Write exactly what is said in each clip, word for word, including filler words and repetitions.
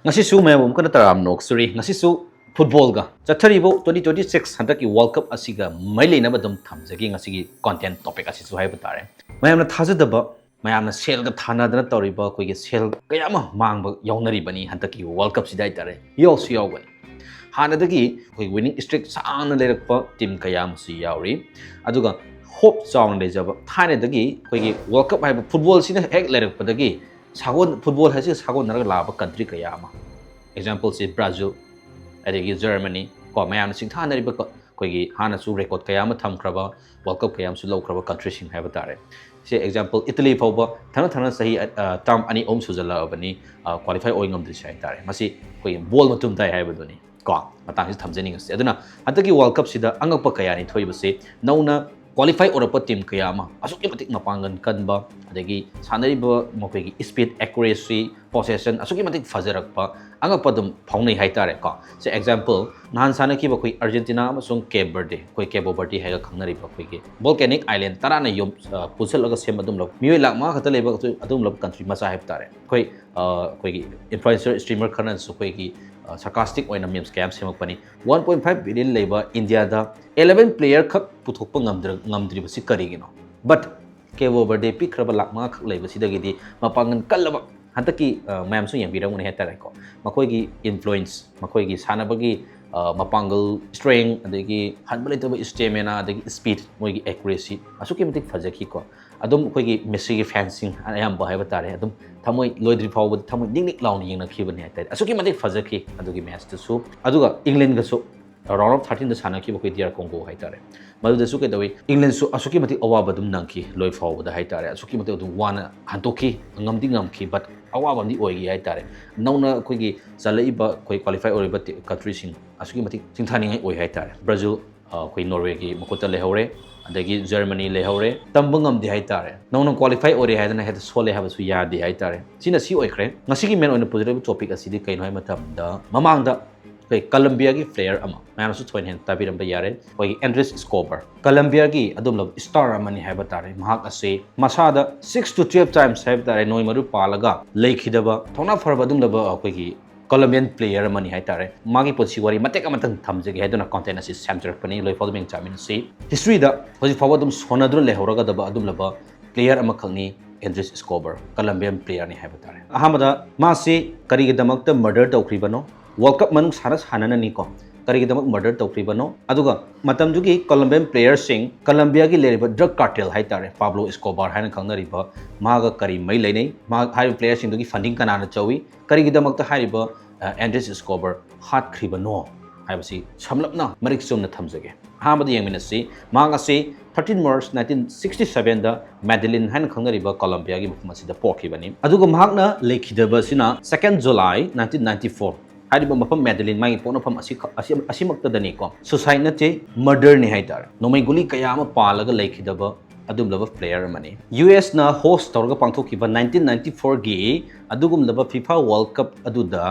ꯉꯁꯤꯁꯨ ꯃꯌꯥꯝ ꯑꯃꯨꯛ ꯍꯟꯅ ꯇꯔꯥꯝꯅ ꯑꯣꯛꯆꯔꯤ꯫ ꯉꯁꯤꯁꯨ ꯐꯨꯠꯕꯣꯜꯒ ꯆꯠꯊꯔꯤꯕ twenty twenty-six ꯍꯟꯗꯛꯀꯤ World Cup ꯑꯁꯤꯒ ꯃꯔꯤ ꯂꯩꯅꯕ ꯑꯗꯨꯝ ꯊꯝꯖꯒꯦ ꯉꯁꯤꯒꯤ content topic ꯑꯁꯤꯁꯨ ꯍꯥꯏꯕ ꯇꯥꯔꯦ꯫ ꯃꯌꯥꯝꯅ ꯊꯥꯖꯗꯕ, ꯃꯌꯥꯝꯅ ꯁꯦꯜꯒ ꯊꯥꯅꯗꯅ ꯇꯧꯔꯤꯕ ꯑꯩꯈꯣꯏꯒꯤ ꯁꯦꯜ ꯀꯌꯥ ꯑꯃ ꯃꯥꯡꯕ ꯌꯥꯎꯅꯔꯤꯕꯅꯤ ꯍꯟꯗꯛꯀꯤ World Cup ꯁꯤꯗ ꯍꯥꯏꯇꯥꯔꯦ꯫ ꯌꯥꯎꯁꯨ ꯌꯥꯎꯒꯅꯤ꯫ ꯍꯥꯟꯅꯗꯒꯤ ꯑꯩꯈꯣꯏ winning streak ꯁꯥꯡꯅ ꯂꯩꯔꯛꯄ team ꯀꯌꯥ ꯑꯃꯁꯨ ꯌꯥꯎꯔꯤ꯫ ꯑꯗꯨꯒ hope ꯆꯥꯎꯅ ꯂꯩꯖꯕ, ꯊꯥꯏꯅꯗꯒꯤ ꯑꯩꯈꯣꯏꯒꯤ World Cup ꯍꯥꯏꯕ ꯐꯨꯠꯕꯣꯜꯁꯤꯅ ꯍꯦꯛ ꯂꯩꯔꯛꯄꯗꯒꯤ ꯁꯥꯒꯣꯟ-, ꯐꯨꯠꯕꯣꯜ ꯍꯥꯏꯁꯤꯒ ꯁꯥꯒꯣꯟꯅꯔꯒ ꯂꯥꯛꯑꯕ country ꯀꯌꯥ ꯑꯃ, example ꯁꯤ ꯕ꯭ꯔꯥꯖꯤꯜ, ꯑꯗꯒꯤ ꯖꯔꯃꯅꯤ, ꯀꯣ, ꯃꯌꯥꯝꯅ ꯁꯤꯡꯊꯥꯅꯔꯤꯕ ꯀ-, ꯑꯩꯈꯣꯏꯒꯤ ꯍꯥꯟꯅꯁꯨ record ꯀꯌꯥ ꯑꯃ ꯊꯝꯈ꯭ꯔꯕ, World Cup ꯀꯌꯥ ꯑꯃꯁꯨ ꯂꯧꯈ꯭ꯔꯕ country ꯁꯤꯡ ꯍꯥꯏꯕ ꯇꯥꯔꯦ꯫ ꯁꯤ example ꯏꯇꯂꯤ ꯐꯥꯎꯕ ꯊꯪꯅ ꯊꯪꯅ ꯆꯍꯤ, ꯑ, term ꯑꯅꯤ ꯑꯍꯨꯝ ꯁꯨꯖꯜꯂꯛꯑꯕꯅꯤ, ꯑ, qualify ꯑꯣꯏ ꯉꯝꯗ꯭ꯔꯤꯁꯦ ꯍꯥꯏꯇꯥꯔꯦ꯫ ꯃꯁꯤ ꯑꯩꯈꯣꯏꯒꯤ ꯕꯣꯜ ꯃꯇꯨꯝ ꯇꯥꯏ ꯍꯥꯏꯕꯗꯨꯅꯤ꯫ ꯀꯣ, ꯃꯇꯥꯡꯁꯤ ꯊꯝꯖꯅꯤꯡꯉꯁꯤ꯫ ꯑꯗꯨꯅ ꯍꯟꯗꯛꯀꯤ World Cup ꯁꯤꯗ ꯑꯉꯛꯄ ꯀꯌꯥꯅꯤ ꯊꯣꯛꯏꯕꯁꯤ꯫ ꯅꯧꯅ qualify ꯑꯣꯏꯔꯛꯄ team ꯀꯌꯥ ꯑꯃ, ꯑꯁꯨꯛꯀꯤ ꯃꯇꯤꯛ ꯃꯄꯥꯡꯒꯜ ꯀꯟꯕ, ꯑꯗꯒꯤ ꯁꯥꯟꯅꯔꯤꯕ ꯃꯈꯣꯏꯒꯤ speed, accuracy, possession ꯑꯁꯨꯛꯀꯤ ꯃꯇꯤꯛ ꯐꯖꯔꯛꯄ, ꯑꯉꯛꯄ ꯑꯗꯨꯝ ꯐꯥꯎꯅꯩ ꯍꯥꯏꯇꯥꯔꯦꯀꯣ꯫ ꯁꯦ, example, ꯅꯍꯥꯟ ꯁꯥꯟꯅꯈꯤꯕ ꯑꯩꯈꯣꯏ Argentina ꯑꯃꯁꯨꯡ Cape Verde, ꯑꯩꯈꯣꯏ Cabo Verde ꯍꯥꯏꯔꯒ ꯈꯪꯅꯔꯤꯕ ꯑꯩꯈꯣꯏꯒꯤ volcanic island ꯇꯔꯥꯅ ꯌꯣꯝ-, ꯑ, ꯄꯨꯟꯁꯤꯜꯂꯒ ꯁꯦꯝꯕ ꯑꯗꯨꯒꯨꯝꯂꯕ, ꯃꯤꯑꯣꯏ ꯂꯥꯈ ꯃꯉꯥ ꯈꯛꯇ ꯂꯩꯕ ꯑꯗꯨꯒꯨꯝꯂꯕ country ꯃꯆꯥ ꯍꯥꯏꯕ ꯇꯥꯔꯦ꯫ ꯑꯩꯈꯣꯏ, ꯑ, ꯑꯩꯈꯣꯏꯒꯤ influencer, streamer ꯈꯔꯅꯁꯨ ꯑꯩꯈꯣꯏꯒꯤ, ꯑ, sarcastic ꯑꯣꯏꯅ memes ꯀꯌꯥ ꯑꯃ ꯁꯦꯝꯃꯛꯄꯅꯤ꯫ One point five billion ꯂꯩꯕ ꯏꯟꯗꯤꯌꯥꯗ eleven player ꯈꯛ ꯄꯨꯊꯣꯛꯄ ꯉꯝꯗ꯭ꯔ-, ꯉꯝꯗ꯭ꯔꯤꯕꯁꯤ ꯀꯔꯤꯒꯤꯅꯣ? But Cabo Verde ꯄꯤꯛꯈ꯭ꯔꯕ ꯂꯥꯈ ꯃꯉꯥ ꯈꯛ ꯂꯩꯕꯁꯤꯗꯒꯤꯗꯤ ꯃꯄꯥꯡꯒꯜ ꯀꯜꯂꯕ ꯍꯟꯗꯛꯀꯤ, ꯑ, ꯃꯌꯥꯝꯁꯨ ꯌꯦꯡꯕꯤꯔꯝꯒꯅꯤ ꯍꯥꯏꯇꯥꯔꯦꯀꯣ꯫ ꯃꯈꯣꯏꯒꯤ influence, ꯃꯈꯣꯏꯒꯤ ꯁꯥꯟꯅꯕꯒꯤ, ꯑ, ꯃꯄꯥꯡꯒꯜ, strength, ꯑꯗꯒꯤ ꯍꯟꯕ ꯂꯩꯇꯕ stamina, ꯑꯗꯒꯤ speed, ꯃꯣꯏꯒꯤ accuracy ꯑꯁꯨꯛꯀꯤ ꯃꯇꯤꯛ ꯐꯖꯈꯤꯀꯣ꯫ ꯑꯗꯨꯝ ꯑꯩꯈꯣꯏꯒꯤ ꯃꯦꯁꯤꯒꯤ fansꯁꯤꯡ ꯑꯌꯥꯝꯕ ꯍꯥꯏꯕ ꯇꯥꯔꯦ, ꯑꯗꯨꯝ ꯊꯃꯣꯏ ꯂꯣꯏꯗ꯭ꯔꯤ ꯐꯥꯎꯕꯗ ꯊꯃꯣꯏ ꯅꯤꯛ ꯅꯤꯛ ꯂꯥꯎꯅ ꯌꯦꯡꯅꯈꯤꯕꯅꯤ ꯍꯥꯏꯇꯥꯔꯦ꯫ ꯑꯁꯨꯛꯀꯤ ꯃꯇꯤꯛ ꯐꯖꯈꯤ ꯑꯗꯨꯒꯤ matchꯇꯨꯁꯨ꯫ ꯑꯗꯨꯒ Englandꯒꯁꯨ round of thirteenꯗ ꯁꯥꯟꯅꯈꯤꯕ ꯑꯩꯈꯣꯏ D R Congo ꯍꯥꯏꯇꯥꯔꯦ꯫ ꯃꯗꯨꯗꯁꯨ ꯀꯩꯗꯧꯏ, Englandꯁꯨ ꯑꯁꯨꯛꯀꯤ ꯃꯇꯤꯛ ꯑꯋꯥꯕ ꯑꯗꯨꯝ ꯅꯪꯈꯤ ꯂꯣꯏ ꯐꯥꯎꯕꯗ ꯍꯥꯏꯇꯥꯔꯦ꯫ ꯑꯁꯨꯛꯀꯤ ꯃꯇꯤꯛ ꯑꯗꯨꯝ ꯋꯥꯅ ꯍꯟꯇꯣꯛꯈꯤ, ꯉꯝꯗꯤ ꯉꯝꯈꯤ, but ꯑꯋꯥꯕ ꯑꯃꯗꯤ ꯑꯣꯏꯈꯤ ꯍꯥꯏꯇꯥꯔꯦ꯫ ꯅꯧꯅ ꯑꯩꯈꯣꯏꯒꯤ ꯆꯠꯂꯛꯏꯕ, ꯑꯩꯈꯣꯏ qualify ꯑꯣꯏꯔꯤꯕ ꯇꯤ-, countryꯁꯤꯡ ꯑꯁꯨꯛꯀꯤ ꯃꯇꯤꯛ ꯁꯤꯡꯊꯥꯅꯤꯡꯉꯥꯏ ꯑꯣꯏ ꯍꯥꯏꯇꯥꯔꯦ꯫ ꯕ꯭ꯔꯥꯖꯤꯜ, ꯑ, ꯑꯩꯈꯣꯏ ꯅꯣꯔꯋꯦꯒꯤ ꯃꯈꯨꯠꯇ ꯂꯩꯍꯧꯔꯦ, ꯑꯗꯒꯤ ꯖꯔꯃꯅꯤ ꯂꯩꯍꯧꯔꯦ꯫ ꯇꯝꯕ ꯉꯝꯗꯦ ꯍꯥꯏꯇꯥꯔꯦ꯫ ꯅꯧꯅ qualify ꯑꯣꯏꯔꯦ ꯍꯥꯏꯗꯅ ꯍꯦꯛꯇ ꯁꯣꯜꯂꯦ ꯍꯥꯏꯕꯁꯨ ꯌꯥꯗꯦ ꯍꯥꯏꯇꯥꯔꯦ꯫ ꯁꯤꯅ ꯁꯤ ꯑꯣꯏꯈ꯭ꯔꯦ꯫ ꯉꯁꯤꯒꯤ main ꯑꯣꯏꯅ ꯄꯨꯖꯔꯛꯏꯕ topic ꯑꯁꯤꯗꯤ ꯀꯩꯅꯣ ꯍꯥꯏꯕ ꯃꯇꯝꯗ, ꯃꯃꯥꯡꯗ ꯑꯩꯈꯣꯏ ꯀꯂꯝꯕꯤꯌꯥꯒꯤ player ꯑꯃ, ꯃꯌꯥꯝꯅꯁꯨ ꯊꯣꯏꯅ ꯍꯦꯟꯅ ꯇꯥꯕꯤꯔꯝꯕ ꯌꯥꯔꯦ, ꯑꯩꯈꯣꯏꯒꯤ Andres Escobar, ꯀꯂꯝꯕꯤꯌꯥꯒꯤ ꯑꯗꯨꯝꯂꯕ star ꯑꯃꯅꯤ ꯍꯥꯏꯕ ꯇꯥꯔꯦ꯫ ꯃꯍꯥꯛ ꯑꯁꯤ ꯃꯁꯥꯗ six to twelve times ꯍꯥꯏꯕ ꯇꯥꯔꯦ, ꯅꯣꯡꯃꯩ ꯃꯔꯨ ꯄꯥꯜꯂꯒ ꯂꯩꯈꯤꯗꯕ ꯊꯧꯅꯥ ꯐꯔꯕ ꯑꯗꯨꯝꯂꯕ ꯑꯩꯈꯣꯏꯒꯤ Colombian player ꯑꯃꯅꯤ ꯍꯥꯏꯇꯥꯔꯦ꯫ ꯃꯥꯒꯤ ꯄꯨꯟꯁꯤ ꯋꯥꯔꯤ ꯃꯇꯦꯛ ꯑꯃꯇꯪ ꯊꯝꯖꯒꯦ ꯍꯥꯏꯗꯨꯅ content ꯑꯁꯤ ꯁꯦꯝꯖꯔꯛꯄꯅꯤ꯫ ꯂꯣꯏꯐꯥꯎꯗꯨ ꯌꯦꯡ ꯆꯥꯃꯤꯟꯅꯁꯤ꯫ Historyꯗ ꯍꯧꯖꯤꯛ ꯐꯥꯎꯕ ꯑꯗꯨꯝ ꯁꯣꯟꯅꯗꯨꯅ ꯂꯩꯍꯧꯔꯒꯗꯕ ꯑꯗꯨꯝꯂꯕ player ꯑꯃꯈꯛꯅꯤ ꯑꯦꯟꯗ꯭ꯔꯤꯁ ꯏꯁꯀꯣꯕꯔ, Colombian playerꯅꯤ ꯍꯥꯏꯕ ꯇꯥꯔꯦ꯫ ꯑꯍꯥꯟꯕꯗ ꯃꯥꯁꯤ ꯀꯔꯤꯒꯤꯗꯃꯛꯇ murder ꯇꯧꯈ꯭ꯔꯤꯕꯅꯣ? World Cup ꯃꯅꯨꯡ ꯁꯥꯟꯅ ꯁꯥꯟꯅꯅꯅꯤꯀꯣ꯫ ꯀꯔꯤꯒꯤꯗꯃꯛ murder ꯇꯧꯈ꯭ꯔꯤꯕꯅꯣ? ꯑꯗꯨꯒ ꯃꯇꯝꯗꯨꯒꯤ Colombian playerꯁꯤꯡ, ꯀꯂꯝꯕꯤꯌꯥꯒꯤ ꯂꯩꯔꯤꯕ drug cartel ꯍꯥꯏꯇꯥꯔꯦ, ꯄꯥꯕ꯭ꯂꯣ ꯏꯁꯀꯣꯕꯥꯔ ꯍꯥꯏꯅ ꯈꯪꯅꯔꯤꯕ, ꯃꯥꯒ ꯀꯔꯤ ꯃꯔꯤ ꯂꯩꯅꯩ? ꯃꯥ, ꯍꯥꯏꯔꯤꯕ playerꯁꯤꯡꯗꯨꯒꯤ funding ꯀꯅꯥꯅ ꯆꯧꯏ? ꯀꯔꯤꯒꯤꯗꯃꯛꯇ ꯍꯥꯏꯔꯤꯕ, ꯑ, ꯑꯦꯟꯗ꯭ꯔꯤꯁ ꯏꯁꯀꯣꯕꯔ ꯍꯥꯠꯈ꯭ꯔꯤꯕꯅꯣ ꯍꯥꯏꯕꯁꯤ ꯁꯝꯂꯞꯅ ꯃꯔꯤꯛ ꯆꯨꯝꯅ ꯊꯝꯖꯒꯦ꯫ ꯑꯍꯥꯟꯕꯗ ꯌꯦꯡꯃꯤꯟꯅꯁꯤ꯫ ꯃꯍꯥꯛ ꯑꯁꯤ thirteen March nineteen sixty sevenꯗ Medellin ꯍꯥꯏꯅ ꯈꯪꯅꯔꯤꯕ ꯀꯂꯝꯕꯤꯌꯥꯒꯤ ꯃꯐꯝ ꯑꯁꯤꯗ ꯄꯣꯛꯈꯤꯕꯅꯤ꯫ ꯑꯗꯨꯒ ꯃꯍꯥꯛꯅ ꯂꯩꯈꯤꯗꯕ ꯑꯁꯤꯅ second July nineteen ninety four꯫ ꯍꯥꯏꯔꯤꯕ ꯃꯐꯝ Medellin, ꯃꯥꯒꯤ ꯄꯣꯛꯅꯐꯝ ꯑꯁꯤ, ꯑꯁꯤ, ꯑꯁꯤꯃꯛꯇꯗꯅꯤꯀꯣ꯫ Suicide ꯅꯠꯇꯦ, murderꯅꯤ ꯍꯥꯏꯇꯥꯔꯦ꯫ ꯅꯣꯡꯃꯩ ꯒꯨꯂꯤ ꯀꯌꯥ ꯑꯃ ꯄꯥꯜꯂꯒ ꯂꯩꯈꯤꯗꯕ ꯑꯗꯨꯒꯨꯝꯂꯕ player ꯑꯃꯅꯤ꯫ USꯅ host ꯇꯧꯔꯒ ꯄꯥꯡꯊꯣꯛꯈꯤꯕ nineteen ninety fourꯒꯤ ꯑꯗꯨꯒꯨꯝꯂꯕ FIFA World Cup ꯑꯗꯨꯗ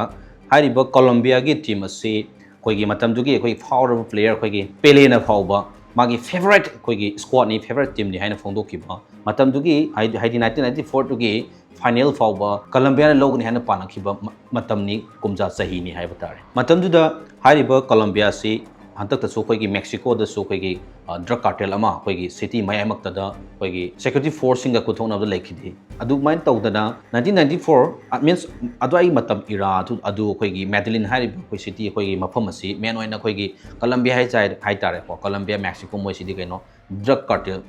ꯍꯥꯏꯔꯤꯕ ꯀꯣꯂꯝꯕꯤꯌꯥꯒꯤ team ꯑꯁꯤ ꯑꯩꯈꯣꯏꯒꯤ ꯃꯇꯝꯗꯨꯒꯤ ꯑꯩꯈꯣꯏꯒꯤ ꯐꯥꯎꯔꯕ player ꯑꯩꯈꯣꯏꯒꯤ ꯄꯦꯂꯦꯅ ꯐꯥꯎꯕ ꯃꯥꯒꯤ favourite ꯑꯩꯈꯣꯏꯒꯤ squadꯅꯤ, favourite teamꯅꯤ ꯍꯥꯏꯅ ꯐꯣꯡꯗꯣꯛꯈꯤꯕ ꯃꯇꯝꯗꯨꯒꯤ, ꯍꯥꯏꯗꯤ, ꯍꯥꯏꯗꯤ nineteen ninety fourꯗꯨꯒꯤ final ꯐꯥꯎꯕ ꯀꯂꯝꯕꯤꯌꯥꯅ ꯂꯧꯒꯅꯤ ꯍꯥꯏꯅ ꯄꯥꯅꯈꯤꯕ ꯃ-, ꯃꯇꯝꯅꯤ, ꯀꯨꯝꯖꯥ ꯆꯍꯤꯅꯤ ꯍꯥꯏꯕ ꯇꯥꯔꯦ꯫ ꯃꯇꯝꯗꯨꯗ ꯍꯥꯏꯔꯤꯕ ꯀꯂꯝꯕꯤꯌꯥꯁꯤ ꯍꯟꯗꯛꯇꯁꯨ ꯑꯩꯈꯣꯏꯒꯤ ꯃꯦꯛꯁꯤꯀꯣꯗꯁꯨ ꯑꯩꯈꯣꯏꯒꯤ, ꯑ, drug cartel ꯑꯃ ꯑꯩꯈꯣꯏꯒꯤ city ꯃꯌꯥꯏꯃꯛꯇꯗ ꯑꯩꯈꯣꯏꯒꯤ security forceꯁꯤꯡꯒ ꯈꯨꯠꯊꯣꯛꯅꯕꯗ ꯂꯩꯈꯤꯗꯦ꯫ ꯑꯗꯨꯃꯥꯏꯅ ꯇꯧꯗꯅ nineteen ninety four, ꯑ, means ꯑꯗꯨꯋꯥꯏꯒꯤ ꯃꯇꯝ era ꯑꯗꯨ, ꯑꯗꯨ ꯑꯩꯈꯣꯏꯒꯤ Medellin ꯍꯥꯏꯔꯤꯕ ꯑꯩꯈꯣꯏ city, ꯑꯩꯈꯣꯏꯒꯤ ꯃꯐꯝ ꯑꯁꯤ main ꯑꯣꯏꯅ ꯑꯩꯈꯣꯏꯒꯤ ꯀꯂꯝꯕꯤꯌꯥ ꯍꯥꯏ-, ꯍꯥꯏꯇꯥꯔꯦꯀꯣ, ꯀꯂꯝꯕꯤꯌꯥ, ꯃꯦꯛꯁꯤꯀꯣ, ꯃꯣꯏꯁꯤꯗꯤ ꯀꯩꯅꯣ, drug cartel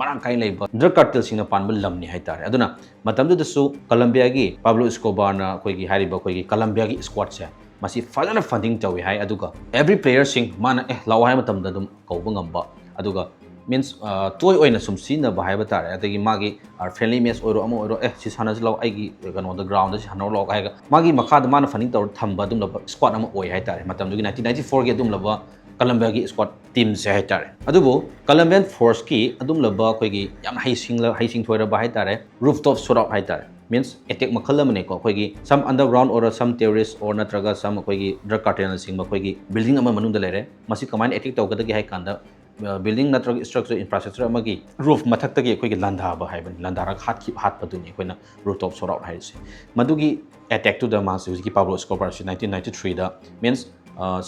ꯃꯔꯥꯡ ꯀꯥꯏꯅ ꯂꯩꯕ, drug cartelꯁꯤꯡꯅ ꯄꯥꯟꯕ ꯂꯝꯅꯤ ꯍꯥꯏꯇꯥꯔꯦ꯫ ꯑꯗꯨꯅ ꯃꯇꯝꯗꯨꯗꯁꯨ ꯀꯂꯝꯕꯤꯌꯥꯒꯤ ꯄꯥꯕ꯭ꯂꯣ ꯏꯁꯀꯣꯕꯥꯔꯅ ꯑꯩꯈꯣꯏꯒꯤ ꯍꯥꯏꯔꯤꯕ ꯑꯩꯈꯣꯏꯒꯤ ꯀꯂꯝꯕꯤꯌꯥꯒꯤ squadꯁꯦ ꯃꯁꯤ ꯐꯖꯅ funding ꯇꯧꯏ ꯍꯥꯏ꯫ ꯑꯗꯨꯒ every playerꯁꯤꯡ ꯃꯥꯅ, "ꯑꯦ, ꯂꯥꯛꯑꯣ" ꯍꯥꯏꯕ ꯃꯇꯝꯗ ꯑꯗꯨꯝ ꯀꯧꯕ ꯉꯝꯕ, ꯑꯗꯨꯒ means, ꯑ, toy ꯑꯣꯏꯅ ꯁꯨꯝ ꯁꯤꯖꯤꯟꯅꯕ ꯍꯥꯏꯕ ꯇꯥꯔꯦ꯫ ꯑꯗꯒꯤ ꯃꯥꯒꯤ, ꯑ, friendly match ꯑꯣꯏꯔꯣ, ꯑꯃ ꯑꯣꯏꯔꯣ, "ꯑꯦ, ꯁꯤ ꯁꯥꯟꯅꯁꯤ ꯂꯥꯛꯑꯣ, ꯑꯩꯒꯤ ꯀꯩꯅꯣꯗ groundꯗ ꯁꯤ ꯁꯥꯟꯅꯔꯨ ꯂꯥꯛꯑꯣ" ꯍꯥꯏꯔꯒ ꯃꯥꯒꯤ ꯃꯈꯥꯗ ꯃꯥꯅ funding ꯇꯧꯔ ꯊꯝꯕ ꯑꯗꯨꯝꯂꯕ squad ꯑꯃ ꯑꯣꯏ ꯍꯥꯏꯇꯥꯔꯦ꯫ ꯃꯇꯝꯗꯨꯒꯤ nineteen ninety fourꯒꯤ ꯑꯗꯨꯝꯂꯕ ꯀꯂꯝꯕꯤꯌꯥꯒꯤ squad teamꯁꯦ ꯍꯥꯏꯇꯥꯔꯦ꯫ ꯑꯗꯨꯕꯨ Colombian forceꯀꯤ ꯑꯗꯨꯝꯂꯕ ꯑꯩꯈꯣꯏꯒꯤ ꯌꯥꯝꯅ ꯍꯩꯁꯤꯡꯂ-, ꯍꯩꯁꯤꯡꯊꯣꯏꯔꯕ ꯍꯥꯏꯇꯥꯔꯦ, rooftop shootout ꯍꯥꯏꯇꯥꯔꯦ꯫ Means attack ꯃꯈꯜ ꯑꯃꯅꯦꯀꯣ꯫ ꯑꯩꯈꯣꯏꯒꯤ some underground or some terrorist or ꯅꯠꯇ꯭ꯔꯒ some ꯑꯩꯈꯣꯏꯒꯤ drug cartelꯅꯆꯤꯡꯕ ꯑꯩꯈꯣꯏꯒꯤ building ꯑꯃ ꯃꯅꯨꯡꯗ ꯂꯩꯔꯦ꯫ ꯃꯁꯤ ꯀꯃꯥꯏꯅ attack ꯇꯧꯒꯗꯒꯦ ꯍꯥꯏ ꯀꯥꯟꯗ, building ꯅꯠꯇ꯭ꯔꯒ structure, infrastructure ꯑꯃꯒꯤ roof ꯃꯊꯛꯇꯒꯤ ꯑꯩꯈꯣꯏꯒꯤ ꯂꯥꯟꯗꯥꯕ ꯍꯥꯏꯕꯅꯤ, ꯂꯥꯟꯗꯥꯔꯒ ꯍꯥꯠꯈꯤꯕ, ꯍꯥꯠꯄꯗꯨꯅꯤ ꯑꯩꯈꯣꯏꯅ rooftop shootout ꯍꯥꯏꯔꯤꯁꯦ꯫ ꯃꯗꯨꯒꯤ attackꯇꯨꯗ ꯃꯥꯁꯦ ꯍꯧꯖꯤꯛꯀꯤ Pablo Escobarꯁꯤ nineteen ninety-threeꯗ, means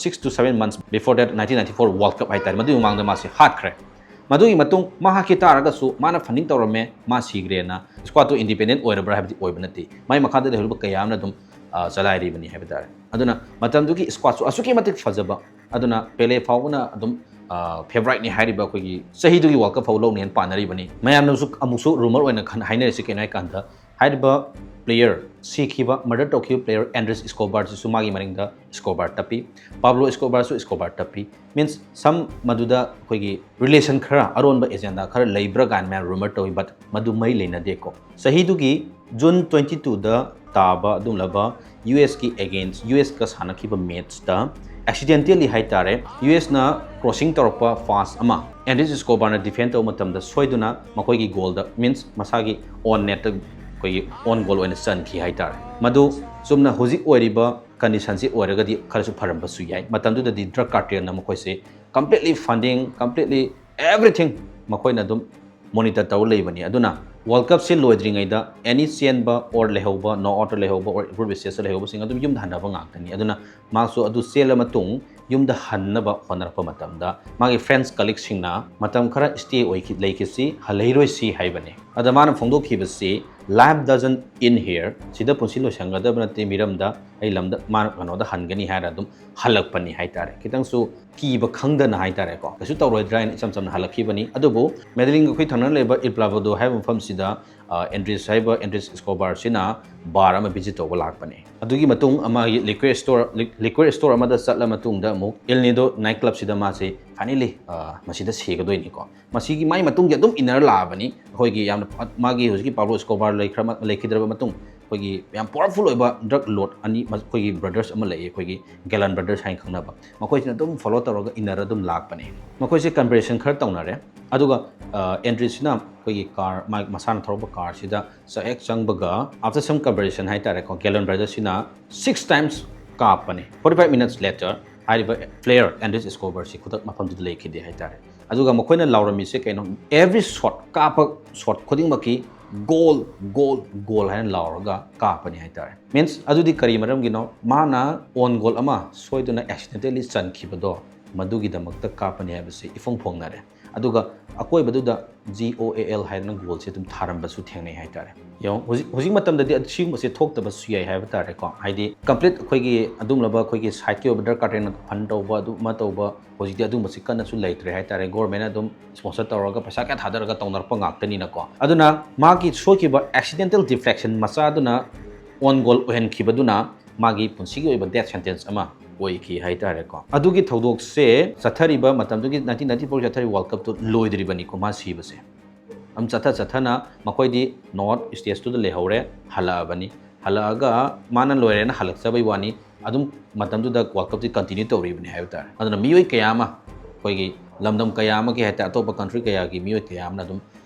six to seven months before that nineteen ninety-four World Cup ꯍꯥꯏꯇꯥꯔꯦ, ꯃꯗꯨꯒꯤ ꯃꯃꯥꯡꯗ ꯃꯥꯁꯦ ꯍꯥꯠꯈ꯭ꯔꯦ꯫ ꯃꯗꯨꯒꯤ ꯃꯇꯨꯡ ꯃꯥ ꯍꯥꯠꯈꯤ ꯇꯥꯔꯒꯁꯨ ꯃꯥꯅ funding ꯇꯧꯔꯝꯃꯦ, ꯃꯥ ꯁꯤꯈ꯭ꯔꯦꯅ squadꯇꯣ independent ꯑꯣꯏꯔꯕ꯭ꯔꯥ ꯍꯥꯏꯕꯗꯤ ꯑꯣꯏꯕ ꯅꯠꯇꯦ꯫ ꯃꯥꯏ ꯃꯈꯥꯗ ꯂꯩꯍꯧꯔꯤꯕ ꯀꯌꯥ ꯑꯃꯅ ꯑꯗꯨꯝ ꯑ, ꯆꯂꯥꯏꯔꯤꯕꯅꯤ ꯍꯥꯏꯕ ꯇꯥꯔꯦ꯫ ꯑꯗꯨꯅ ꯃꯇꯝꯗꯨꯒꯤ squadꯁꯨ ꯑꯁꯨꯛꯀꯤ ꯃꯇꯤꯛ ꯐꯖꯕ, ꯑꯗꯨꯅ ꯄꯦꯂꯦ ꯐꯥꯎꯕꯅ ꯑꯗꯨꯝ favouriteꯅꯤ ꯍꯥꯏꯔꯤꯕ ꯑꯩꯈꯣꯏꯒꯤ ꯆꯍꯤꯗꯨꯒꯤ World Cup ꯐꯥꯎ ꯂꯧꯅꯦꯅ ꯄꯥꯅꯔꯤꯕꯅꯤ꯫ ꯃꯌꯥꯝꯅꯁꯨ ꯑꯃꯨꯛꯁꯨ rumor ꯑꯣꯏꯅ ꯈꯟ-, ꯍꯥꯏꯅꯔꯤꯁꯤ ꯀꯩꯅꯣ ꯍꯥꯏꯀꯥꯟꯗ, ꯍꯥꯏꯔꯤꯕ player, ꯁꯤꯈꯤꯕ, murder ꯇꯧꯈꯤꯕ player Andres Escobarꯁꯤꯁꯨ ꯃꯥꯒꯤ ꯃꯅꯤꯡꯗ Escobar ꯇꯞꯄꯤ, Pablo Escobarꯁꯨ Escobar ꯇꯞꯄꯤ꯫ Means some ꯃꯗꯨꯗ ꯑꯩꯈꯣꯏꯒꯤ relation ꯈꯔ, ꯑꯔꯣꯟꯕ agenda ꯈꯔ ꯂꯩꯕ꯭ꯔꯥ ꯀꯥꯏꯅ ꯃꯌꯥꯝ rumor ꯇꯧꯏ, but ꯃꯗꯨ ꯃꯔꯤ ꯂꯩꯅꯗꯦꯀꯣ꯫ ꯆꯍꯤꯗꯨꯒꯤ June twenty twoꯗ ꯇꯥꯕ ꯑꯗꯨꯒꯨꯝꯂꯕ USꯀꯤ against, USꯀ ꯁꯥꯟꯅꯈꯤꯕ matchꯇ accidentally ꯍꯥꯏꯇꯥꯔꯦ, USꯅ crossing ꯇꯧꯔꯛꯄ pass ꯑꯃ Andres Escobarꯅ defend ꯇꯧꯕ ꯃꯇꯝꯗ ꯁꯣꯏꯗꯨꯅ ꯃꯈꯣꯏꯒꯤ goalꯗ, means ꯃꯁꯥꯒꯤ own netꯇ ꯑꯩꯈꯣꯏꯒꯤ own goal ꯑꯣꯏꯅ ꯆꯟꯈꯤ ꯍꯥꯏꯇꯥꯔꯦ꯫ ꯃꯗꯨ ꯆꯨꯝꯅ ꯍꯧꯖꯤꯛ ꯑꯣꯏꯔꯤꯕ conditionꯁꯤ ꯑꯣꯏꯔꯒꯗꯤ ꯈꯔꯁꯨ ꯐꯔꯝꯕꯁꯨ ꯌꯥꯏ꯫ ꯃꯇꯝꯗꯨꯗꯗꯤ drug cartelꯅ ꯃꯈꯣꯏꯁꯦ completely funding, completely everything ꯃꯈꯣꯏꯅ ꯑꯗꯨꯝ monitor ꯇꯧꯔ ꯂꯩꯕꯅꯤ꯫ ꯑꯗꯨꯅ World Cupꯁꯤ ꯂꯣꯏꯗ꯭ꯔꯤꯉꯩꯗ any ꯆꯦꯟꯕ or ꯂꯩꯍꯧꯕ, knock outꯇ ꯂꯩꯍꯧꯕ or group stageꯇ ꯂꯩꯍꯧꯕꯁꯤꯡ ꯑꯗꯨꯝ ꯌꯨꯝꯗ ꯍꯟꯅꯕ ꯉꯥꯛꯇꯅꯤ꯫ ꯑꯗꯨꯅ ꯃꯥꯁꯨ ꯑꯗꯨ ꯆꯦꯜꯂ ꯃꯇꯨꯡ ꯌꯨꯝꯗ ꯍꯟꯅꯕ ꯍꯣꯠꯅꯔꯛꯄ ꯃꯇꯝꯗ ꯃꯥꯒꯤ friends, colleagueꯁꯤꯡꯅ ꯃꯇꯝ ꯈꯔ stay ꯑꯣꯏꯈꯤ-, ꯂꯩꯈꯤꯁꯤ, ꯍꯜꯂꯩꯔꯣꯏꯁꯤ ꯍꯥꯏꯕꯅꯤ꯫ ꯑꯗ ꯃꯥꯅ ꯐꯣꯡꯗꯣꯛꯈꯤꯕꯁꯤ, "Life doesn't end here." ꯁꯤꯗ ꯄꯨꯟꯁꯤ ꯂꯣꯏꯁꯟꯒꯗꯕ ꯅꯠꯇꯦ, ꯃꯤꯔꯝꯗ ꯑꯩ ꯂꯝꯗ ꯃꯥꯅ ꯀꯩꯅꯣꯗ ꯍꯟꯒꯅꯤ ꯍꯥꯏꯔ ꯑꯗꯨꯝ ꯍꯜꯂꯛꯄꯅꯤ ꯍꯥꯏꯇꯥꯔꯦ꯫ ꯈꯤꯇꯪꯁꯨ ꯀꯤꯕ ꯈꯪꯗꯅ ꯍꯥꯏꯇꯥꯔꯦꯀꯣ, ꯀꯩꯁꯨ ꯇꯧꯔꯣꯏꯗ꯭ꯔꯥ ꯍꯥꯏꯅ ꯏꯆꯝ ꯆꯝꯅ ꯍꯜꯂꯛꯈꯤꯕꯅꯤ꯫ ꯑꯗꯨꯕꯨ Medellínꯒ ꯑꯩꯈꯣꯏ ꯊꯪꯅꯅ ꯂꯩꯕ Il Poblado ꯍꯥꯏꯕ ꯃꯐꯝꯁꯤꯗ, ꯑ, Andres ꯍꯥꯏꯕ Andres Escobarꯁꯤꯅ bar ꯑꯃ visit ꯇꯧꯕ ꯂꯥꯛꯄꯅꯦ꯫ ꯑꯗꯨꯒꯤ ꯃꯇꯨꯡ ꯃꯥꯒꯤ liquor store, li-, liquor store ꯑꯃꯗ ꯆꯠꯂ ꯃꯇꯨꯡꯗ ꯑꯃꯨꯛ El Nido night clubꯁꯤꯗ ꯃꯥꯁꯦ finally, ꯑ, ꯃꯁꯤꯗ ꯁꯤꯒꯗꯣꯏꯅꯤꯀꯣ꯫ ꯃꯁꯤꯒꯤ ꯃꯥꯏ ꯃꯇꯨꯡꯒꯤ ꯑꯗꯨꯝ inner ꯂꯥꯛꯑꯕꯅꯤ꯫ ꯑꯩꯈꯣꯏꯒꯤ ꯌꯥꯝꯅ ꯐ-, ꯃꯥꯒꯤ ꯍꯧꯖꯤꯛꯀꯤ Pablo Escobar ꯂꯩꯈ꯭ꯔ-, ꯂꯩꯈꯤꯗ꯭ꯔꯕ ꯃꯇꯨꯡ ꯑꯩꯈꯣꯏꯒꯤ ꯌꯥꯝ powerful ꯑꯣꯏꯕ drug lord ꯑꯅꯤ, ꯃ-, ꯑꯩꯈꯣꯏꯒꯤ brothers ꯑꯃ ꯂꯩꯌꯦ, ꯑꯩꯈꯣꯏꯒꯤ Galan brothers ꯍꯥꯏꯅ ꯈꯪꯅꯕ꯫ ꯃꯈꯣꯏꯁꯤꯅ ꯑꯗꯨꯝ follow ꯇꯧꯔꯒ inner ꯑꯗꯨꯝ ꯂꯥꯛꯄꯅꯦ꯫ ꯃꯈꯣꯏꯁꯦ conversation ꯈꯔ ꯇꯧꯅꯔꯦ꯫ ꯑꯗꯨꯒ, ꯑ, Andresꯁꯤꯅ ꯑꯩꯈꯣꯏꯒꯤ car, ꯃꯥ-, ꯃꯁꯥꯅ ꯊꯧꯔꯛꯄ carꯁꯤꯗ ꯆ-, ꯍꯦꯛ ꯆꯪꯕꯒ, after some conversation ꯍꯥꯏꯇꯥꯔꯦꯀꯣ, Galan brothersꯁꯤꯅ six times ꯀꯥꯞꯄꯅꯦ꯫ Forty five minutes later, ꯍꯥꯏꯔꯤꯕ player Andres Escobarꯁꯤ ꯈꯨꯗꯛ ꯃꯐꯝꯗꯨꯗ ꯂꯩꯈꯤꯗꯦ ꯍꯥꯏꯇꯥꯔꯦ꯫ ꯑꯗꯨꯒ ꯃꯈꯣꯏꯅ ꯂꯥꯎꯔꯝꯃꯤꯁꯦ ꯀꯩꯅꯣ, every shot, ꯀꯥꯞꯄ shot ꯈꯨꯗꯤꯡꯃꯛꯀꯤ "Goal, goal, goal" ꯍꯥꯏꯅ ꯂꯥꯎꯔꯒ ꯀꯥꯞꯄꯅꯤ ꯍꯥꯏꯇꯥꯔꯦ꯫ Means, ꯑꯗꯨꯗꯤ ꯀꯔꯤ ꯃꯔꯝꯒꯤꯅꯣ? ꯃꯥꯅ own goal ꯑꯃ ꯁꯣꯏꯗꯨꯅ accidentally ꯆꯟꯈꯤꯕꯗꯣ, ꯃꯗꯨꯒꯤꯗꯃꯛꯇ ꯀꯥꯞꯄꯅꯤ ꯍꯥꯏꯕꯁꯤ ꯏꯐꯣꯡ ꯐꯣꯡꯅꯔꯦ꯫ ꯑꯗꯨꯒ ꯑꯀꯣꯏꯕꯗꯨꯗ "G O A L" ꯍꯥꯏꯗꯅ goal ꯁꯦ ꯑꯗꯨꯝ ꯊꯥꯔꯝꯕꯁꯨ ꯊꯦꯡꯅꯩ ꯍꯥꯏꯇꯥꯔꯦ꯫ ꯌꯦꯡꯉꯣ, ꯍꯧꯖꯤꯛ, ꯍꯧꯖꯤꯛ ꯃꯇꯝꯗꯗꯤ ꯑꯗꯨ, ꯁꯤꯒꯨꯝꯕꯁꯦ ꯊꯣꯛꯇꯕꯁꯨ ꯌꯥꯏ ꯍꯥꯏꯕ ꯇꯥꯔꯦꯀꯣ꯫ ꯍꯥꯏꯗꯤ complete ꯑꯩꯈꯣꯏꯒꯤ ꯑꯗꯨꯒꯨꯝꯂꯕ ꯑꯩꯈꯣꯏꯒꯤ side ꯀꯤ ꯑꯣꯏꯕ ꯗꯔꯀꯥꯔ ꯇꯥꯏꯅ fund ꯇꯧꯕ, ꯑꯗꯨ ꯑꯃ ꯇꯧꯕ, ꯍꯧꯖꯤꯛꯇꯤ ꯑꯗꯨꯒꯨꯝꯕꯁꯤ ꯀꯟꯅꯁꯨ ꯂꯩꯇ꯭ꯔꯦ ꯍꯥꯏꯇꯥꯔꯦ꯫ Government ꯅ ꯑꯗꯨꯝ sponsor ꯇꯧꯔꯒ ꯄꯩꯁꯥ ꯀꯌꯥ ꯊꯥꯗꯔꯒ ꯇꯧꯅꯔꯛꯄ ꯉꯥꯛꯇꯅꯤꯅꯀꯣ꯫ ꯑꯗꯨꯅ ꯃꯥꯒꯤ ꯁꯣꯏꯈꯤꯕ accidental deflection ꯃꯆꯥꯗꯨꯅ own goal ꯑꯣꯏꯍꯟꯈꯤꯕꯗꯨꯅ ꯃꯥꯒꯤ ꯄꯨꯟꯁꯤꯒꯤ ꯑꯣꯏꯕ death sentence ꯑꯃ ꯑꯣꯏꯈꯤ ꯍꯥꯏꯇꯥꯔꯦꯀꯣ꯫ ꯑꯗꯨꯒꯤ ꯊꯧꯗꯣꯛꯁꯦ ꯆꯠꯊꯔꯤꯕ ꯃꯇꯝꯗꯨꯒꯤ nineteen ninety four ꯆꯠꯊꯔꯤꯕ World Cup ꯇꯨ ꯂꯣꯏꯗ꯭ꯔꯤꯕꯅꯤꯀꯣ ꯃꯥ ꯁꯤꯕꯁꯦ꯫ ꯑꯗꯨꯝ ꯆꯠꯊ ꯆꯠꯊꯅ ꯃꯈꯣꯏꯗꯤ knockout stage ꯇꯨꯗ ꯂꯩꯍꯧꯔꯦ, ꯍꯜꯂꯛꯑꯕꯅꯤ꯫ ꯍꯜꯂꯛꯑꯒ ꯃꯥꯅ ꯂꯣꯏꯔꯦꯅ ꯍꯜꯂꯛꯆꯕꯩ ꯋꯥꯅꯤ, ꯑꯗꯨꯝ ꯃꯇꯝꯗꯨꯗ World Cup ꯁꯤ continue ꯇꯧꯔꯤꯕꯅꯤ ꯍꯥꯏꯕ ꯇꯥꯔꯦ꯫ ꯑꯗꯨꯅ ꯃꯤꯑꯣꯏ ꯀꯌꯥ ꯑꯃ, ꯑꯩꯈꯣꯏꯒꯤ ꯂꯝꯗꯝ ꯀꯌꯥ ꯑꯃꯒꯤ ꯍꯥꯏꯇꯥꯔꯦ, ꯑꯇꯣꯞꯄ country ꯀꯌꯥꯒꯤ ꯃꯤꯑꯣꯏ ꯀꯌꯥ ꯑꯃꯅ ꯑꯗꯨꯝ,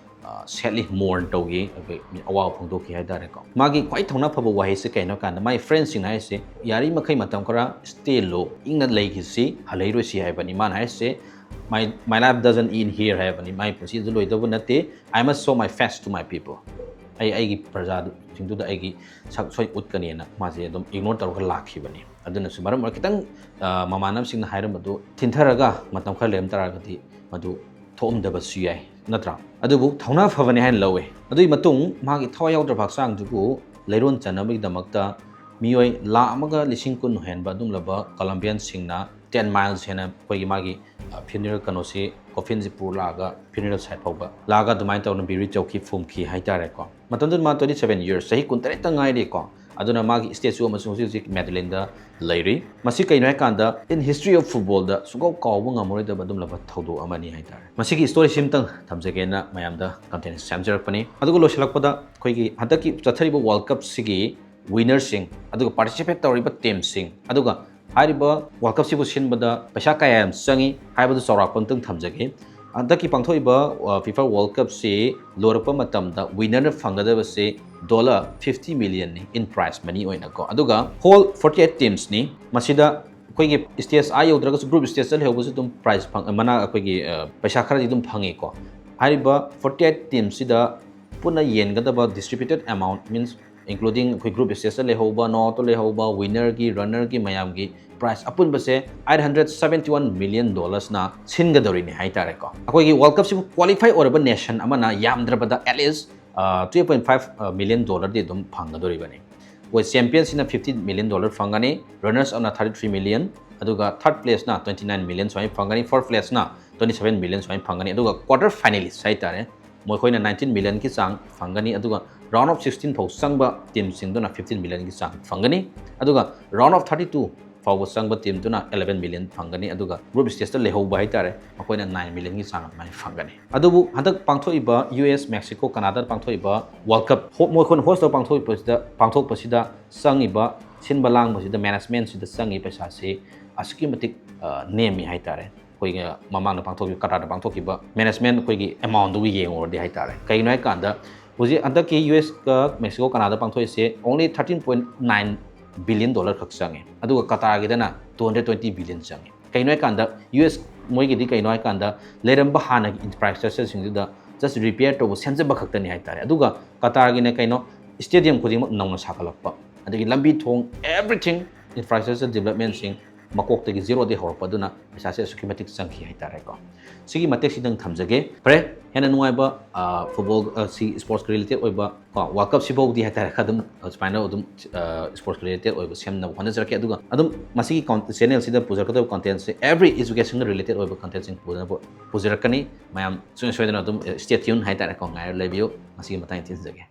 ꯑ, sadly mourn ꯇꯧꯈꯤ, ꯑꯩꯈꯣꯏ ꯑꯋꯥꯕ ꯐꯣꯡꯗꯣꯛꯈꯤ ꯍꯥꯏ ꯇꯥꯔꯦꯀꯣ꯫ ꯃꯥꯒꯤ ꯈ꯭ꯋꯥꯏ ꯊꯧꯅꯥ ꯐꯕ ꯋꯥꯍꯩꯁꯦ ꯀꯩꯅꯣ ꯍꯥꯏ ꯀꯥꯟꯗ, ꯃꯥꯒꯤ friend ꯁꯤꯡꯅ ꯍꯥꯏꯔꯤꯁꯦ, "ꯌꯥꯔꯤꯃꯈꯩ ꯃꯇꯝ ꯈꯔ stay low, ꯏꯪꯅ ꯂꯩꯈꯤꯁꯤ, ꯍꯜꯂꯛꯏꯔꯣꯏꯁꯤ" ꯍꯥꯏꯕꯅꯤ꯫ ꯃꯥꯅ ꯍꯥꯏꯔꯤꯁꯦ, "My, my life doesn't end here" ꯍꯥꯏꯕꯅꯤ, ꯃꯥꯒꯤ ꯄꯨꯟꯁꯤꯗ ꯂꯣꯏꯗꯧꯕ ꯅꯠꯇꯦ꯫ "I must show my face to my people." ꯑꯩ ꯑꯩꯒꯤ ꯄ꯭ꯔꯖꯥꯁꯤꯡꯗꯨꯗ ꯑꯩꯒꯤ ꯁꯛ ꯁꯣꯏ ꯎꯠꯀꯅꯤꯅ ꯃꯥꯁꯦ ꯑꯗꯨꯝ ignore ꯇꯧꯔꯒ ꯂꯥꯛꯈꯤꯕꯅꯤ꯫ ꯑꯗꯨꯅꯁꯨ ꯃꯔꯝ ꯑꯣꯏꯔꯒ ꯈꯤꯇꯪ, ꯑ, ꯃꯃꯥꯟꯅꯕꯁꯤꯡꯅ ꯍꯥꯏꯔꯝꯕꯗꯨ ꯊꯤꯟꯊꯔꯒ ꯃꯇꯝ ꯈꯔ ꯂꯩꯔꯝ ꯇꯥꯔꯒꯗꯤ ꯃꯗꯨ ꯊꯣꯛꯑꯝꯗꯕꯁꯨ ꯌꯥꯏ, ꯅꯠꯇ꯭ꯔꯥ? ꯑꯗꯨꯕꯨ ꯊꯧꯅꯥ ꯐꯕꯅꯤ ꯍꯥꯏꯅ ꯂꯧꯋꯦ꯫ ꯑꯗꯨꯒꯤ ꯃꯇꯨꯡ ꯃꯥꯒꯤ ꯊꯋꯥꯏ ꯌꯥꯎꯗ꯭ꯔꯕ ꯍꯛꯆꯥꯡꯗꯨꯕꯨ ꯂꯩꯔꯣꯟ ꯆꯟꯅꯕꯒꯤꯗꯃꯛꯇ ꯃꯤꯑꯣꯏ ꯂꯥꯈ ꯑꯃꯒ ꯂꯤꯁꯤꯡ ꯀꯨꯟ ꯍꯦꯟꯕ ꯑꯗꯨꯒꯨꯝꯂꯕ Colombian ꯁꯤꯡꯅ ten miles ꯍꯦꯟꯅ ꯑꯩꯈꯣꯏꯒꯤ ꯃꯥꯒꯤ, ꯑ, funeral ꯀꯩꯅꯣꯁꯤ, coffin ꯁꯤ ꯄꯨꯔ ꯂꯥꯛꯑꯒ funeral site ꯐꯥꯎꯕ ꯂꯥꯛꯑꯒ ꯑꯗꯨꯃꯥꯏꯅ ꯇꯧꯗꯅ buried ꯇꯧꯈꯤ, ꯐꯨꯝꯈꯤ ꯍꯥꯏꯇꯥꯔꯦꯀꯣ꯫ ꯃꯇꯝꯗꯨꯗ ꯃꯥ twenty seven years, ꯆꯍꯤ ꯀꯨꯟꯇꯔꯦꯠꯇ ꯉꯥꯏꯔꯤꯀꯣ꯫ ꯑꯗꯨꯅ ꯃꯥꯒꯤ statue ꯑꯃꯁꯨ ꯍꯧꯖꯤꯛ ꯍꯧꯖꯤꯛ Medellin ꯗ ꯂꯩꯔꯤ꯫ ꯃꯁꯤ ꯀꯩꯅꯣ ꯍꯥꯏꯀꯥꯟꯗ, in history of football ꯗ ꯁꯨꯡꯀꯥꯎ ꯀꯥꯎꯕ ꯉꯝꯃꯔꯣꯏꯗꯕ ꯑꯗꯨꯒꯨꯝꯂꯕ ꯊꯧꯗꯣꯛ ꯑꯃꯅꯤ ꯍꯥꯏꯇꯥꯔꯦ꯫ ꯃꯁꯤꯒꯤ story ꯁꯤꯝꯇꯪ ꯊꯝꯖꯒꯦꯅ ꯃꯌꯥꯝꯗ content ꯁꯦꯝꯖꯔꯛꯄꯅꯤ꯫ ꯑꯗꯨꯒ ꯂꯣꯏꯁꯤꯜꯂꯛꯄꯗ, ꯑꯩꯈꯣꯏꯒꯤ ꯍꯟꯗꯛꯀꯤ ꯆꯠꯊꯔꯤꯕ World Cup ꯁꯤꯒꯤ winner ꯁꯤꯡ, ꯑꯗꯨꯒ participate ꯇꯧꯔꯤꯕ team ꯁꯤꯡ, ꯑꯗꯨꯒ ꯍꯥꯏꯔꯤꯕ World Cup ꯁꯤꯕꯨ ꯁꯤꯟꯕꯗ ꯄꯩꯁꯥ ꯀꯌꯥ ꯌꯥꯝ ꯆꯪꯉꯤ ꯍꯥꯏꯕꯗꯨ ꯆꯥꯎꯔꯥꯛꯄ ꯑꯝꯇꯪ ꯊꯝꯖꯒꯦ꯫ ꯍꯟꯗꯛꯀꯤ ꯄꯥꯡꯊꯣꯛꯏꯕ, ꯑ, FIFA World Cup ꯁꯤ ꯂꯣꯏꯔꯛꯄ ꯃꯇꯝꯗ winner ꯅ ꯐꯪꯒꯗꯕꯁꯤ dollar fifty million ꯅꯤ in prize money ꯑꯣꯏꯅꯀꯣ꯫ ꯑꯗꯨꯒ whole forty eight teams ꯅꯤ꯫ ꯃꯁꯤꯗ ꯑꯩꯈꯣꯏꯒꯤ stage ꯑꯥ ꯌꯧꯗ꯭ꯔꯒꯁꯨ group stageꯇ ꯂꯩꯍꯧꯕꯁꯨ ꯑꯗꯨꯝ prize ꯐꯪ ꯃꯅꯥ ꯑꯩꯈꯣꯏꯒꯤ ꯄꯩꯁꯥ ꯈꯔꯗꯤ ꯑꯗꯨꯝ ꯐꯪꯉꯤꯀꯣ꯫ ꯍꯥꯏꯔꯤꯕ forty eight teamꯁꯤꯗ ꯄꯨꯟꯅ ꯌꯦꯟꯒꯗꯕ distributed amount means including ꯑꯩꯈꯣꯏ group stageꯇ ꯂꯩꯍꯧꯕ, knockoutꯇ ꯂꯩꯍꯧꯕ, winnerꯒꯤ, runnerꯒꯤ ꯃꯌꯥꯝꯒꯤ prize ꯑꯄꯨꯟꯕꯁꯦ eight hundred seventy one million dollarsꯅ ꯁꯤꯟꯒꯗꯧꯔꯤꯅꯤ ꯍꯥꯏꯇꯥꯔꯦꯀꯣ꯫ ꯑꯩꯈꯣꯏꯒꯤ World Cupꯁꯤꯕꯨ qualify ꯑꯣꯏꯔꯕ nation ꯑꯃꯅ ꯌꯥꯝꯗ꯭ꯔꯕꯗ at least twelve point five million dollarꯗꯤ ꯑꯗꯨꯝ ꯐꯪꯒꯗꯧꯔꯤꯕꯅꯤ꯫ ꯑꯩꯈꯣꯏ championꯁꯤꯅ fifty million dollar ꯐꯪꯒꯅꯤ, runners upꯅ thirty three million, ꯑꯗꯨꯒ third placeꯅ twenty nine million ꯁꯨꯃꯥꯏꯅ ꯐꯪꯒꯅꯤ, fourth placeꯅ twenty seven million ꯁꯨꯃꯥꯏꯅ ꯐꯪꯒꯅꯤ, ꯑꯗꯨꯒ quarter finalist ꯍꯥꯏꯇꯥꯔꯦ, ꯃꯈꯣꯏꯅ nineteen millionꯒꯤ ꯆꯥꯡ ꯐꯪꯒꯅꯤ, ꯑꯗꯨꯒ round of sixteen ꯐꯥꯎ ꯆꯪꯕ teamꯁꯤꯡꯗꯨꯅ fifteen millionꯒꯤ ꯆꯥꯡ ꯐꯪꯒꯅꯤ, ꯑꯗꯨꯒ round of thirty two ꯐꯥꯎꯕ ꯆꯪꯕ teamꯗꯨꯅ eleven million ꯐꯪꯒꯅꯤ, ꯑꯗꯨꯒ group stageꯇ ꯂꯩꯍꯧꯕ ꯍꯥꯏꯇꯥꯔꯦ, ꯃꯈꯣꯏꯅ nine millionꯒꯤ ꯆꯥꯡ ꯑꯗꯨꯃꯥꯏꯅ ꯐꯪꯒꯅꯤ꯫ ꯑꯗꯨꯕꯨ ꯍꯟꯗꯛ ꯄꯥꯡꯊꯣꯛꯏꯕ U S, Mexico, Canadaꯗ ꯄꯥꯡꯊꯣꯛꯏꯕ World Cup ꯍꯣ-, ꯃꯈꯣꯏꯅ host ꯇꯧꯔ ꯄꯥꯡꯊꯣꯛꯄꯁꯤꯗ, ꯄꯥꯡꯊꯣꯛꯄꯁꯤꯗ ꯆꯪꯉꯤꯕ, ꯁꯤꯟꯕ ꯂꯥꯡꯕꯁꯤꯗ, managementꯁꯤꯗ ꯆꯪꯉꯤ ꯄꯩꯁꯥꯁꯤ ꯑꯁꯨꯛꯀꯤ ꯃꯇꯤꯛ, ꯑ, ꯅꯦꯝꯃꯤ ꯍꯥꯏꯇꯥꯔꯦ꯫ ꯑꯩꯈꯣꯏꯒꯤ ꯃꯃꯥꯡꯗ ꯄꯥꯡꯊꯣꯛꯈꯤꯕ, ꯀꯇꯥꯔꯗ ꯄꯥꯡꯊꯣꯛꯈꯤꯕ management ꯑꯩꯈꯣꯏꯒꯤ amountꯗꯨꯒ ꯌꯦꯡꯉꯨꯔꯗꯤ ꯍꯥꯏꯇꯥꯔꯦ꯫ ꯀꯩꯒꯤꯅꯣ ꯍꯥꯏꯀꯥꯟꯗ ꯍꯧꯖꯤꯛ ꯍꯟꯗꯛꯀꯤ U S ꯀ Mexico, Canadaꯗ ꯄꯥꯡꯊꯣꯛꯏꯁꯦ only thirteen point nine billion dollar ꯈꯛ ꯆꯪꯉꯦ, ꯑꯗꯨꯒ ꯀꯇꯥꯔꯒꯤꯗꯅ two hundred twenty billion ꯆꯪꯉꯦ꯫ ꯀꯩꯅꯣ ꯍꯥꯏꯀꯥꯟꯗ U S ꯃꯣꯏꯒꯤꯗꯤ ꯀꯩꯅꯣ ꯍꯥꯏꯀꯥꯟꯗ ꯂꯩꯔꯝꯕ ꯍꯥꯟꯅꯒꯤ infrastructureꯁꯤꯡꯗꯨꯗ just repair ꯇꯧꯕ, ꯁꯦꯝꯖꯕ ꯈꯛꯇꯅꯤ ꯍꯥꯏꯇꯥꯔꯦ꯫ ꯑꯗꯨꯒ ꯀꯇꯥꯔꯒꯤꯅ ꯀꯩꯅꯣ, stadium ꯈꯨꯗꯤꯡꯃꯛ ꯅꯧꯅ ꯁꯥꯒꯠꯂꯛꯄ, ꯑꯗꯒꯤ ꯂꯝꯕꯤ ꯊꯣꯡ, everything, infrastructure developmentꯁꯤꯡ ꯃꯀꯣꯛꯇꯒꯤ zeroꯗꯒꯤ ꯍꯧꯔꯛꯄ, ꯑꯗꯨꯅ ꯄꯩꯁꯥꯁꯦ ꯑꯁꯨꯛꯀꯤ ꯃꯇꯤꯛ ꯆꯪꯈꯤ ꯍꯥꯏꯇꯥꯔꯦꯀꯣ꯫ ꯁꯤꯒꯤ ꯃꯇꯦꯛꯁꯤꯗꯪ ꯊꯝꯖꯒꯦ꯫ ꯐꯔꯦ, ꯍꯦꯟꯅ ꯅꯨꯡꯉꯥꯏꯕ, ꯑ, football, ꯑ, ꯁꯤ sports related ꯑꯣꯏꯕ ꯀꯣ, World Cupꯁꯤꯐꯥꯎꯗꯤ ꯍꯥꯏꯇꯥꯔꯦ, ꯈꯔ ꯑꯗꯨꯝ, ꯑ, ꯁꯨꯃꯥꯏꯅ ꯑꯗꯨꯝ, ꯑ, sports related ꯑꯣꯏꯕ ꯁꯦꯝꯅꯕ ꯍꯣꯠꯅꯖꯔꯛꯀꯦ꯫ ꯑꯗꯨꯒ ꯑꯗꯨꯝ ꯃꯁꯤꯒꯤ ꯀꯥꯎꯟ-, channelꯁꯤꯗ ꯄꯨꯖꯔꯛꯀꯗꯕ contentꯁꯦ every educationꯒ related ꯑꯣꯏꯕ contentꯁꯤꯡ ꯄꯨꯖꯅꯕ, ꯄꯨꯖꯔꯛꯀꯅꯤ꯫ ꯃꯌꯥꯝ ꯁꯨꯡꯁꯣꯏ ꯁꯣꯏꯗꯅ ꯑꯗꯨꯝ, ꯑ, stay tuned ꯍꯥꯏꯇꯥꯔꯦꯀꯣ, ꯉꯥꯏꯔ ꯂꯩꯕꯤꯌꯨ꯫ ꯃꯁꯤꯒꯤ ꯃꯇꯥꯡꯗ ꯊꯤꯟꯖꯒꯦ꯫